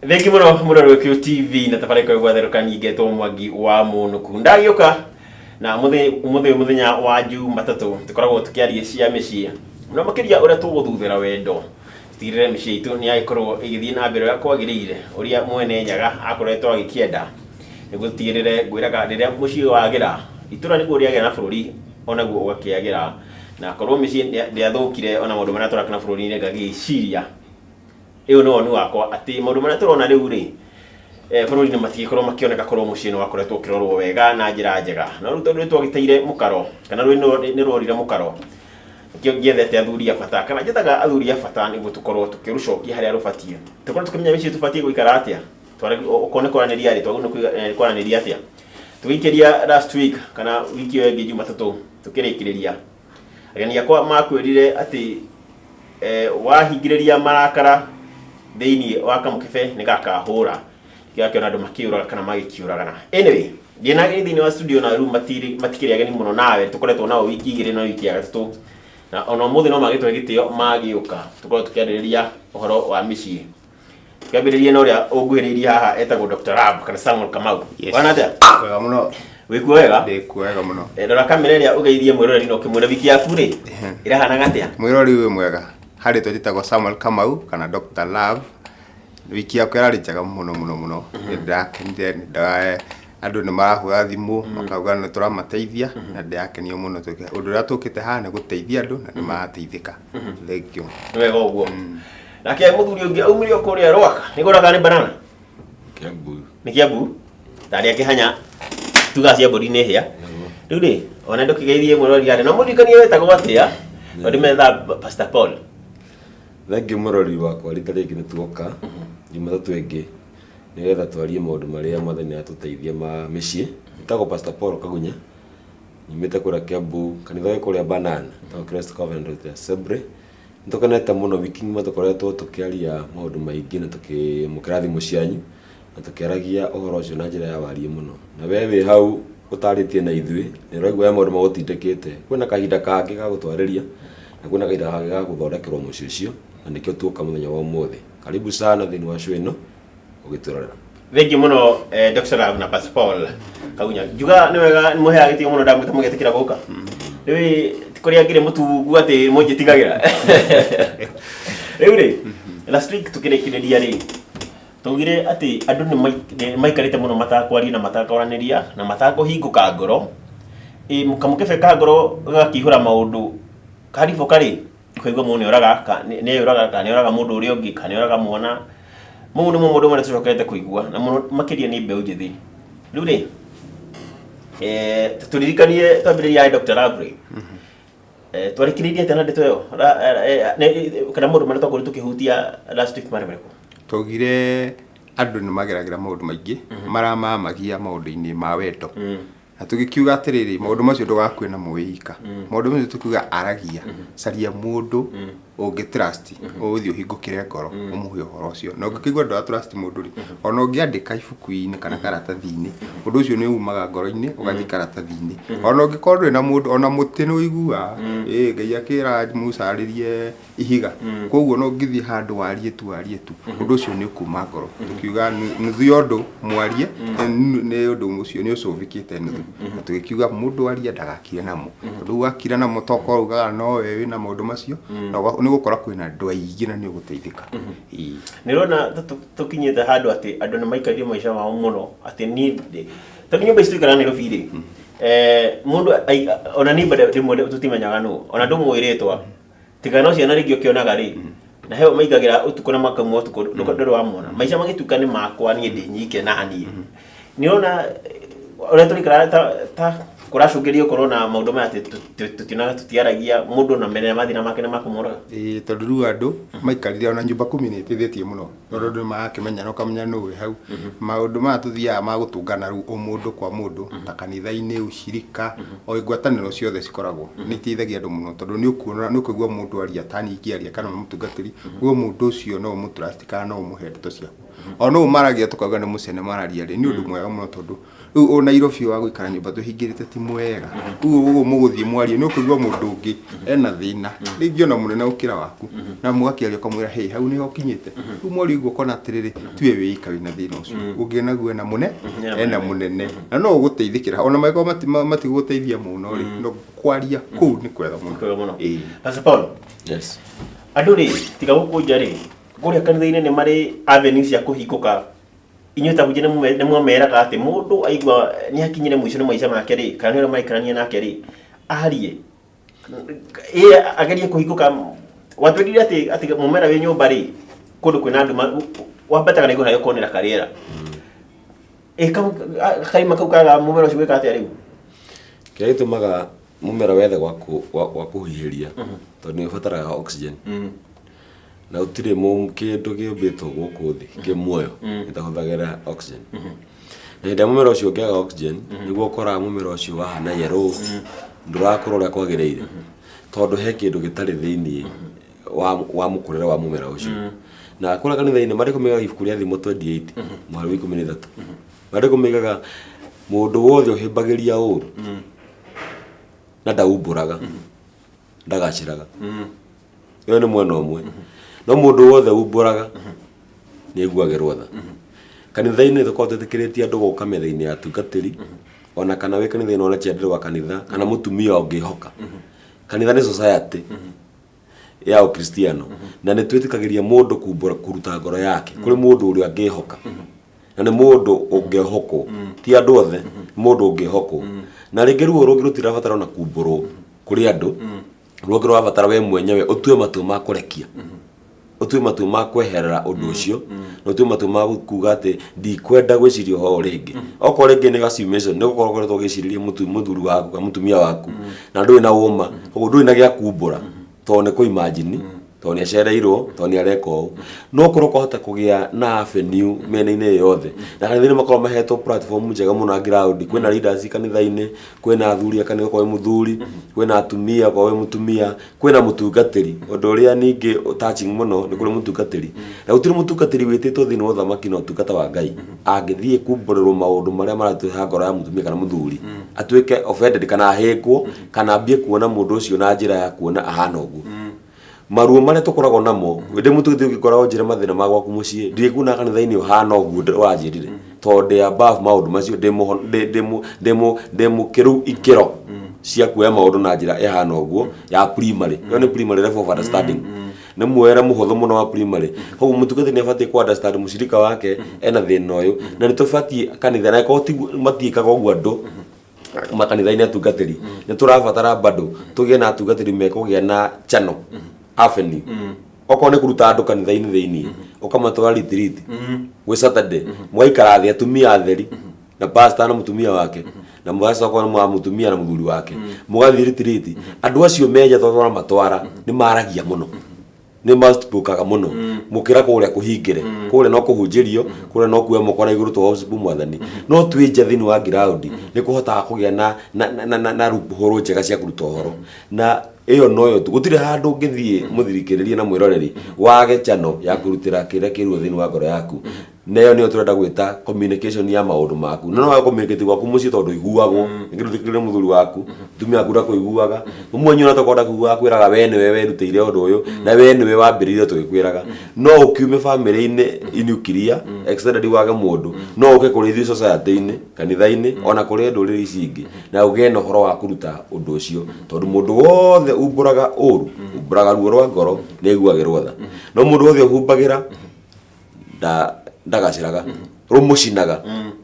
Thengi muno mũrori wa QTV na tabarĩra ĩkoragwo gwatherũka ningetwo Mwangi wa Mũnũku. Ndagĩũka na mũthĩ ũmũthĩ ũyũ mũthenya wa Jumatatũ tũkoragwo tũkĩaria cia mĩciĩ no makĩria ũrĩa tũgũthuthĩra wendo tũtigĩrĩre mĩciĩ itũ nĩ yagĩkorwo ĩgĩthiĩ na mbere ũrĩa kwagĩrĩire, ũrĩa mwene Nyaga akoretwo agĩkĩenda, nĩguo tũtigĩrĩre ngwĩraga rĩrĩa mũciĩ wagĩra itũra nĩguo rĩagĩra na bũrũri onaguo ũgakĩagĩra, na korwo mĩciĩ ndĩathũkire ona maũndũ marĩa tũrakĩona bũrũri-inĩ ngagĩciria ĩyo nĩ woni wakwa atĩ maũndũ marĩa tũrona rĩu rĩ bũrũri-inĩ matingĩkorwo makĩoneka korwo mũciĩ nĩ wakoretwo ũkĩrorwo wega na njĩra njega. No rĩu tondũ nĩ twagĩteire mũkaro kana rũĩ nĩ rworire mũkaro, nĩkĩo ngĩethete athuri a bata kana njethaga athuri a bata nĩguo tũkorwo tũkĩrũcokia harĩa rũbatiĩ, tũkorwo tũkĩmenya mĩciĩ tũbatiĩ gũikara atĩa, okorwo nĩ kwaranĩria rĩ, twagĩrĩirwo nĩ kwaranĩria atĩa. Tũgĩikĩria last week kana wiki ĩyo ĩngĩ Jumatatũ tũkĩrĩkĩrĩria, ageni akwa makwĩrire atĩ wahingĩrĩria marakara thĩinĩ wa kamũkebe nĩ gakahũra. Nĩkĩo wakĩona andũ makĩũraga kana magĩkĩũragana. Anyway, ndĩna ageni thĩinĩ wa studio na rĩu matikĩrĩ ageni mũno nawe, tũkoretwo nao wiki igĩrĩ na wiki ya gatatũ, na ona ũmũthĩ no magĩtũhe gĩtĩo magĩũka tũkorwo tũkĩarĩrĩria ũhoro wa mĩciĩ. Tũkĩambĩrĩria na ũrĩa ũnguhĩrĩirie haha etagwo Dr. Love kana Samuel Kamau. Yes. Wana atĩa? Wega mũno. Wĩkuo wega? Ndĩkuo wega mũno. Rora kamera ĩrĩa ũgeithie mwĩroreri na ũkĩmwĩra wiki yaku rĩ ĩrahanaga atĩa? Mwĩrori wĩ mwega. Harĩ twĩtagwo Samuel Kamau kana Dr. Love. Wiki yakwa ĩrarĩ njega mũno mũno mũno. Nĩ ndĩrakenire, nĩ andũ nĩ marahũra thimũ makauga nĩ tũramateithia na ndĩrakenio mũno. Ũndũ ũrĩa tũkĩte haha nĩ gũteithia andũ na nĩ marateithĩka. Thank you. Nĩ wega ũguo. Nake mũthuri ũngĩ aumire o kũrĩa Rwaka. Nĩ kũrĩa kana nĩ banana? Kiambu. Nĩ Kiambu. Tarĩ akĩhanya tugaga cia mbũri nĩ hĩa. Rĩu rĩ, ona ndũkĩgeithie mwĩrori arĩ. Na mũririkanie wetagwo atĩa? Tondũ metha Pastor Paul. Thengiũ mũrori wakwa rita rĩngĩ nĩ tuoka Jumatatũ ĩngĩ nĩgetha twarie maũndũ marĩa Mwathani aratũteithia ma mĩciĩ. Njĩtagwo Pastor Paul Kagunya, nyumĩte kũrĩa Kiambu, kanitha wĩ kũrĩa Banana, wĩtagwo Christ Covenant Assembly. Nĩ tũkenete mũno wiki ng'ima tũkoretwo tũkĩaria maũndũ maingĩ na tũkĩamũkĩra thimũ cianyu na tũkĩaragia ũhoro ũcio na njĩra ya wariĩ mũno. Na we wĩ hau ũtarĩtie na ithuĩ, nĩ ũraigua he maũndũ magũtindĩkĩte, kwĩna kahinda kangĩ ga gũtwarĩria na kwĩna kahinda kangĩ ga gũthondekerwo mũciĩ ũcio, na nĩkĩo tuoka mũthenya wa ũmũthĩ. Karibu sana thĩinĩ wa show ĩno ũgĩtwĩrorera. Thengiũ mũno Dr. Love na Pastor Paul Kagunya. Njuga nĩ wega nĩ mũheaga gĩtĩo mũno ndamwĩta mũgetĩkĩra gũka. Rĩu ti kũrĩa ngĩrĩ mũtungu atĩ mũnjĩtigagĩra. Rĩu rĩ, last week tũkĩrĩkĩrĩria rĩ, twaugire atĩ andũ nĩ maikarĩte mũno matakwaria na matakwaranĩria na matakũhingũka ngoro. Ĩ kamũkebe ka ngoro gagakĩihũra maũndũ karibũka rĩ, ũkaigua mũndũ nĩoraga nĩeyũraga kana nĩoraga mũndũ ũrĩa ũngĩ kana nĩoraga mwana. Mau nĩmo maũndũ marĩa tũcokete kũigua na mũno makĩria nĩ mbeũ njĩthĩ. Rĩu rĩ, tũririkanie twambĩrĩria harĩ Dr. Love rĩ, twarĩkĩrĩirie atĩa na ndeto ĩyo? Kana maũndũ marĩa twakorirwo tũkĩhutia last week marĩ marĩkũ? Twaugire andũ nĩ mageragĩra maũndũ maingĩ maramamagia maũndũ-inĩ ma wendo. Na tũgĩkiuga atĩrĩrĩ, maũndũ macio ndũgakue namo wĩ ika. Maũndũ macio tũkiuga aragia, caria mũndũ ũngĩ trust, ũgũthiĩ ũhingũkĩre ngoro, ũmũhe ũhoro ũcio. Na ũngĩkĩigua ndũra trust mũndũ rĩ, ona ũngĩandĩka ibuku-inĩ kana karatathi-inĩ, ũndũ ũcio nĩ umaga ngoro-inĩ ũgathiĩ karatathi-inĩ. Ona ũngĩkorwo ndũrĩ na mũndũ, ona mũtĩ nĩ ũiguaga, ĩĩ Ngai akĩra Musa arĩrie ihiga. Koguo no ũngĩthiĩ handũ warie tu warie tu, ũndũ ũcio nĩ ũkuma ngoro. Tũkiuga nuthu ya ũndũ mwarie nĩ ũndũ ũcio nĩ ũcũbĩkĩte nuthu. Na tũgĩkiuga mũndũ aria ndagakire namo. Tondũ wakira namo tokorwo ugaga nowe wĩna maũndũ macio, na nĩ ũgũkora kwĩna andũ aingĩ na nĩ ũgũteithĩka. Ĩĩ. Nĩ ũrona ta tũkinyĩte handũ atĩ andũ nĩ maikarire maica mao mũno atĩ niĩ tondũ nyũmba ici tũikaraga Nairobi rĩ, mũndũ ona niĩ rĩmwe tũtimenyaga nũ, ona ndũmũĩ rĩtwa. Tiga no ciana rĩngĩ ũkĩonaga rĩ, na he maingagĩra ũtukũ na makauma ũtukũ ndũrĩ wamona. Maica magĩtuĩka nĩ makwa niĩ ndĩ nyike na niĩ. Nĩ ũrona ũrĩa tũraikara ta kũracũngĩrĩria ũkorwo na maũndũ maya atĩ tũtionaga tũtiaragia mũndũ ona mene mathĩna make nĩ makũmũraga. Ĩĩ tondũ rĩu andũ maikarire ona nyũmba kumi nĩ ĩteithĩtie mũno. Tondũ andũ nĩ marakĩmenyana ũkamenya nũ wĩ hau. Maũndũ maya tũthiaga ma gũtũngana rĩu o mũndũ kwa mũndũ ta kanitha-inĩ, ũcirika, o ngwatanĩro ciothe cikoragwo nĩ iteithagia andũ mũno tondũ nĩ ũkuona nĩ ũkũigua mũndũ aria ta niĩ ingĩaria kana mũtungatĩri, ũgue mũndũ ũcio no ũmũ trust kana no ũmũhe ndeto ciaku. Ona ũũ maragia tũkauga nĩ mũcene mararia rĩ, nĩ ũndũ mwega mũno tondũ rĩu o Nairobi wa gũikara nyũmba tũhingĩrĩte ti mwega. Rĩu ũguo mũgũthiĩ mwarie nĩ ũkũigua mũndũ ũngĩ ena thĩna rĩngĩ ona mũnene gũkĩra waku, na mũgakĩaria ũkamwĩra hĩ hau nĩho ũkinyĩte. Rĩu mwaria ũguo ũkona atĩrĩrĩ, tiwe wĩ ika wĩna thĩna ũcio, ũngĩ naguo ena mũne ena mũnene na no ũgũteithĩkĩra ona mangĩkorwo matigũgũteithia mũno rĩ, no kwaria kũu nĩ kwega mũno. Kwega mũno. Ĩĩ. Pastor Paul, Yes. andũ rĩ tiga gũkũnja rĩ kũrĩa kanitha-inĩ nĩ marĩ avenue cia kũhingũka. Inyuĩ ta hunjia nĩ mwameraga atĩ mũndũ aigua nĩ akinyire mũico nĩ maica make rĩ, kana nĩ ũrĩa maraikarania nake rĩ, arie ĩ agerie kũhingũka. Watwĩrire atĩ mũmera wĩ nyũmba rĩ, kũndũ kwĩna nduma wambataga na igũrũ harĩa ũkonera karĩera. Ĩ karima kau kaga mũmera ũcio gwĩka atĩa rĩu? Kĩrĩa gĩtũmaga mũmera wethe gwa kũhihĩria tondũ nĩ ũbataraga oxygen. Na gũtirĩ kĩndũ kĩũmbĩtwo gũkũ thĩ kĩ muoyo gĩtahũthagĩra oxygen. Na hĩndĩ ĩrĩa mũmera ũcio ũngĩaga oxygen, nĩguo ũkoraga mũmera ũcio wahana yellow, ndũrakũra ũrĩa kwagĩrĩire, tondũ he kĩndũ gĩtarĩ thĩiniĩ wa mũkũrĩre wa mũmera ũcio. Na kũrĩa kanitha-inĩ maandĩko maigaga ibuku rĩa Thimo 28 mũhari wa 13, maandĩko maigaga mũndũ wothe ũhĩmbagĩria ũru na ndaumbũraga ndagacĩraga. Ĩyo nĩ mwena ũmwe. No mũndũ wothe umbũraga nĩ aiguagĩrwo tha. Kanitha-inĩ tũkoragwo twĩtĩkĩrĩtie andũ gũka metha-inĩ ya atungatĩri, ona kana wĩ kanitha-inĩ wona chendere wa kanitha kana mũtumia ũngĩhoka. Kanitha nĩ society ya ũkristiano na nĩ twĩtĩkagĩria mũndũ kumbũra kũruta ngoro yake kũrĩ mũndũ ũrĩa angĩhoka, na nĩ mũndũ ũngĩhokwo, ti andũ othe, nĩ mũndũ ũngĩhokwo. Na rĩngĩ ruo rũngĩ rũtirabatara ona kumbũrwo kũrĩ andũ, ruo rũngĩ rũrabatara we mwenyewe ũtue matua ma kũrekia, ũtue matua ma kweherera ũndũ ũcio, na ũtue matua ma kuga atĩ ndikwenda gwĩciria ũhoro rĩngĩ. Okorwo rĩngĩ nĩ assumption, nĩ gũkorwo ũkoretwo ũgĩcirĩria mũthuri waku kana mũtumia waku na ndũrĩ na ũma, koguo ndũrĩ na gĩa kumbũra tondũ nĩ kũ imagine, tondũ nĩ acereirwo, tondũ nĩ areka ũũ. No ũkorwo ũkahota kũgĩa na avenue mĩena-inĩ ĩyo yothe, na kanitha-inĩ makorwo mahetwo platform njega mũno ya ground. Kwĩna leaders kanitha-inĩ, kwĩna athuri a kanitha okorwo wĩ mũthuri, kwĩna atumia okorwo wĩ mũtumia, kwĩna mũtungatĩri. Ũndũ ũrĩa ningĩ touching mũno nĩ kũrĩ mũtungatĩri, na gũtirĩ mũtungatĩri wĩtĩtwo thĩinĩ wa ũthamaki na ũtungata wa Ngai angĩthiĩ kumbũrĩrwo maũndũ marĩa maratũhe ngoro ya mũtumia kana mũthuri, atuĩke offended kana ahĩngwo kana ambie kuona mũndũ ũcio na njĩra ya kuona ahana ũguo. Maruo marĩa tũkoragwo namo, ndĩ mũtungatĩri ũngĩkoragwo njĩra mathĩna ma gwaku mũciĩ, ndirĩkuonaga kanitha-inĩ ũhana ũguo ũranjĩrire, tondũ ndĩ above maũndũ macio, ndĩ mũkĩru ikĩro cia kuoya maũndũ na njĩra ĩhana ũguo ya primary. Ĩyo nĩ primary level of understanding, nĩ muoere mũhũthũ mũno wa primary. Koguo mũtungatĩri nĩ abatiĩ ku understand mũcirika wake ena thĩna ũyũ, na nĩ tũbatiĩ kanitha, na angĩkorwo tiguo matiĩkaga ũguo andũ makanitha-inĩ atungatĩri, nĩ tũrabatara bado tũgĩe na atungatĩri mekũgĩa na channel avenue, okorwo nĩ kũruta andũ kanitha-inĩ thĩiniĩ, ũkamatwara retreat gwĩ Saturday, mũgaikara thĩ atumia atheri na pastor na mũtumia wake, na mũgacoka na mũtumia na mũthuri wake, mũgathiĩ retreat. Andũ acio menja tondũ ũramatwara nĩ maragia mũno, nĩ mabukaga mũno mũkĩra kũrĩa kũhingĩre, kũrĩa no kũhunjĩrio, kũrĩa no kuoya moko na igũrũ tũgocobu Mwathani, no twĩ nja thĩinĩ wa ground nĩ kũhotaga kũgĩa na rũhũrũ njega cia kũruta ũhoro, na ĩyo noyo tu. Gũtirĩ handũ ũngĩthiĩ mũthirikĩrĩria na mwĩroreri wage channel ya kũrutĩra kĩrĩa kĩruo thĩinĩ wa ngoro yaku, na ĩyo nĩyo tũrenda gwĩta communication ya maũndũ maku. Na no wage communicate gwaku mũciĩ tondũ iguagwo rĩngĩ ndũthikĩrĩrie mũthuri waku, mũtumia waku ndakũiguaga, ũmwe ona tokorwo ndakuiguaga, kwĩraga we nĩwe werutĩire ũndũ ũyũ na we nĩwe wambĩrĩirie tũgĩkwĩraga. No ũkiume bamĩrĩ-inĩ nuclear extended wage mũndũ, no ũke kũrĩ ithuĩ society-inĩ, kanitha-inĩ, ona kũrĩ ndũrĩrĩ ici ingĩ, na ũgĩe na ũhoro wa kũruta ũndũ ũcio, tondũ mũndũ wothe umbũraga ũru, umbũraga ruo rwa ngoro, nĩ aiguagĩrwo tha, no mũndũ wothe ũhumbagĩra ndagacĩraga, rũmũcinaga,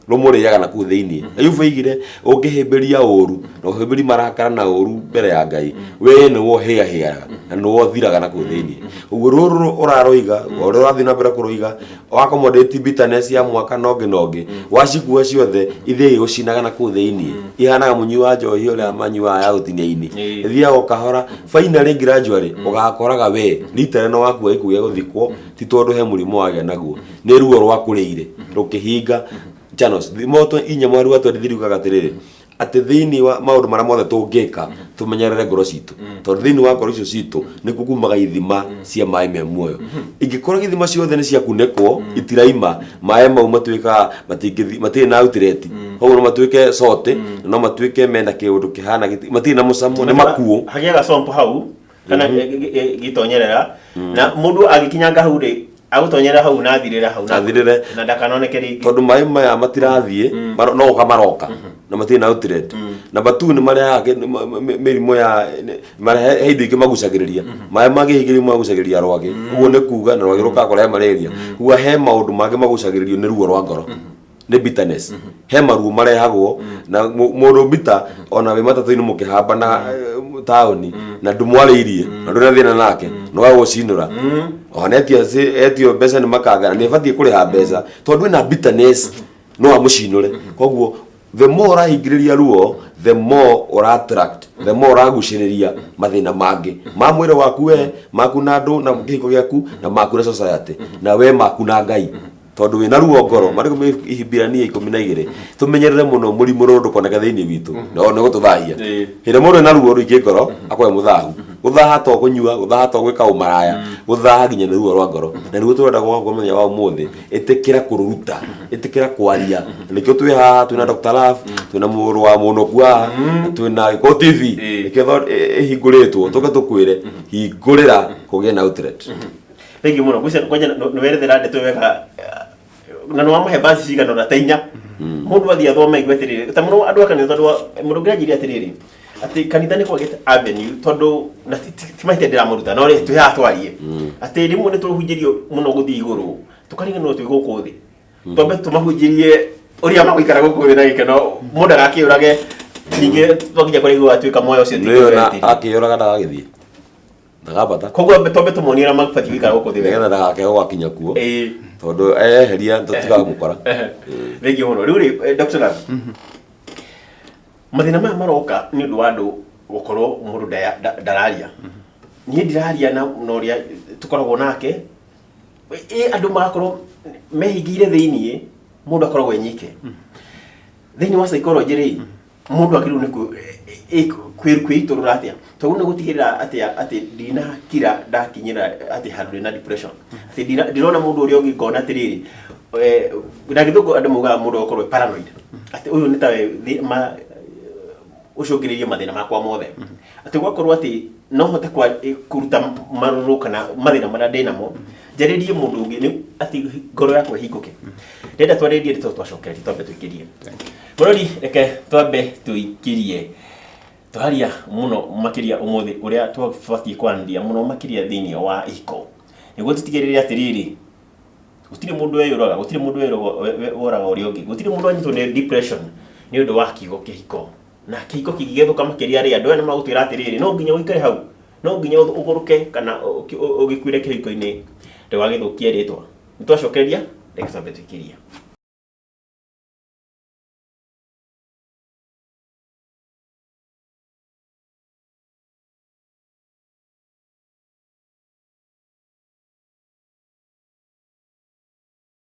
rũmũrĩaga na kũu thĩinĩ. Ayubu oigire ũngĩhĩmbĩria ũru na ũhĩmbĩri marakara na ũru mbere ya Ngai, we nĩwe ũhĩahĩaga na nĩwe ũthiraga na kũu thĩinĩ. Ũguo rũrũ ũraroiga, o ũrĩa ũrathiĩ na mbere kũrũiga, accommodate bitterness ya mwaka na ũngĩ na ũngĩ, wacikua ciothe ithiĩ igũcinaga na kũu thĩinĩ, ihanaga mũnyui wa njohi ũrĩa manyuaga ya gũtinia ini, ĩthiaga o kahora, finally gradually ũgakoraga we rita rĩno wakua gĩkuũ gĩa gũthikwo ti tondũ he mũrimũ wagĩa naguo, nĩ ruo rwakũrĩire rũkĩhinga channels. Moto inya mweri wa 23 ugaga atĩrĩrĩ, Atĩ thĩinĩ wa maũndũ marĩa mothe tũngĩka, tũmenyerere ngoro citũ, tondũ thĩinĩ wa ngoro icio citũ nĩkuo kumaga ithima cia maĩ me muoyo. Ingĩkorwo ithima ciothe nĩ ciakunĩkwo, itiraima maĩ mau, matuĩkaga matingĩthi, matirĩ na outlet. Koguo no matuĩke salty, na no matuĩke mena kĩũndũ kĩhana matirĩ na mũcamo, nĩ makuũ. Hagĩaga swamp hau kana gĩtonyerera, na mũndũ agĩkinyanga hau rĩ, agũtonyerera hau na athirĩre hau Athirĩre. Na ndakanoneke rĩngĩ. Tondũ maĩ maya matirathiĩ, no gũka maroka na matirĩ na outlet. Number two, nĩ marehaga mĩrimũ ya marehe, he indo ingĩ magucagĩrĩria. Maĩ mangĩhingĩrio magucagĩrĩria rwagĩ, ũguo nĩ kuga na rwagĩ rũkaga kũrehe malaria. Kuga he maũndũ mangĩ magucagĩrĩrio nĩ ruo rwa ngoro, nĩ bitterness. He maruo marehagwo na mũndũ bitter, ona wĩ matatũ-inĩ mũkĩhamba na taũni na ndũmwarĩirie na ndũrĩ na thĩna nake, no agũcinũra ona etio etio mbeca nĩ makanga na nĩ ĩbatiĩ kũrĩha mbeca, tondũ ĩna bitterness no amũcinũre. Koguo the more ũrahingĩrĩria ruo, the more ũra attract, the more ũragucĩrĩria mathĩna mangĩ ma mwĩrĩ waku, we maku na andũ na kĩhiko gĩaku na maku na society na we maku na Ngai, tondũ wĩna ruo ngoro. Marĩko Ihibirania 12, tũmenyerere mũno mũrimũ rũrũ ndũkoneke thĩinĩ witũ na nĩ gũtũthahia. Hĩndĩ ĩrĩa mũndũ ena ruo rũingĩ ngoro akorwo e mũthahu. Gũthaha to kũnyua, gũthaha to gwĩka ũmaraya, gũthaha nginya nĩ ruo rwa ngoro, na nĩguo tũrenda gwaka mũthenya wa ũmũthĩ. Ĩtĩkĩra kũrũruta, ĩtĩkĩra kwaria. Nĩkĩo twĩ haha, twĩna Dr. Love, twĩna mũrũ wa mũnũku haha, na twĩna Gĩkũyũ TV. Nĩkĩo ĩhingũrĩtwo tũke tũkwĩre hingũrĩra kũgĩe na outlet. Thank you mũno. Gwĩciria kwanja nĩ werethera ndeto wega, na nĩ wamahe basi cigana ũna ta inya mũndũ athiĩ athome aigue atĩrĩrĩ, ta mũno andũ a kanitha, tondũ mũndũ ũngĩ anjĩrire atĩrĩrĩ, atĩ kanitha nĩ kwagĩte avenue, tondũ na ti mahĩtia ndĩramũruta, no rĩ twĩ haha twarie atĩ rĩmwe nĩ tũhunjĩrio mũno gũthiĩ igũrũ, tũkariganĩrwo twĩ gũkũ thĩ. Twambe tũmahunjĩrie ũrĩa magũikara gũkũ thĩ na gĩkeno, mũndũ agakĩũrage ningĩ twakinya kũrĩa igũrũ atuĩka muoyo ũcio ti Nĩyo na guarantee. Akĩyũraga ndagagĩthiĩ ndagambata. Koguo twambe tũmonie ũrĩa mabatiĩ gũikara gũkũ thĩ wega, nĩgetha ndagake gwakinya kuo, tondũ eheria tũtigamũkora. Thengiũ mũno. Rĩu rĩ, Dr. Love, mathĩna maya maroka nĩ ũndũ wa andũ gũkorwo mũndũ ndararia. Niĩ ndiraria na ũrĩa tũkoragwo nake. Ĩ andũ magakorwo mehingĩire thĩiniĩ, mũndũ akoragwo e nyike. Thĩinĩ wa psychology rĩ, mũndũ agĩrĩirwo nĩ kwĩitũrũra atĩa? Tondũ nĩ gũtigĩrĩra atĩa atĩ ndinakira ndakinyĩra atĩ handũ ndĩna depression, atĩ ndirona mũndũ ũrĩa ũngĩ ngona atĩrĩrĩ, na gĩthũngũ andũ maugaga mũndũ akorwo e paranoid, atĩ ũyũ nĩ tawe ũcũngĩrĩirie mathĩna makwa mothe, atĩ gwakorwo atĩ no hote kũruta marũrũ kana mathĩna marĩa ndĩ namo njarĩrie mũndũ ũngĩ, nĩ atĩ ngoro yakwa ĩhingũke. Ndĩrenda twarĩrie ndeto twacokereria, twambe tũikĩrie mũrori, reke twambe tũikĩrie. Twaria mũno makĩria ũmũthĩ ũrĩa twabatiĩ kwaranĩria mũno makĩria thĩinĩ wa ihiko, nĩguo tũtigĩrĩre atĩrĩrĩ, gũtirĩ mũndũ weyũraga, gũtirĩ mũndũ woraga ũrĩa ũngĩ, gũtirĩ mũndũ wanyitwo nĩ depression nĩ ũndũ wa kiugo kĩhiko. Na kĩhiko kĩngĩgĩthũka makĩria rĩ, andũ aya nĩ magũtwĩra atĩrĩrĩ, no nginya ũikare hau, no nginya ũgũrũke kana ũgĩkuĩre kĩhiko-inĩ, ndũgagĩthũkie rĩtwa. Nĩ twacokereria, reke twambe tũikĩrie.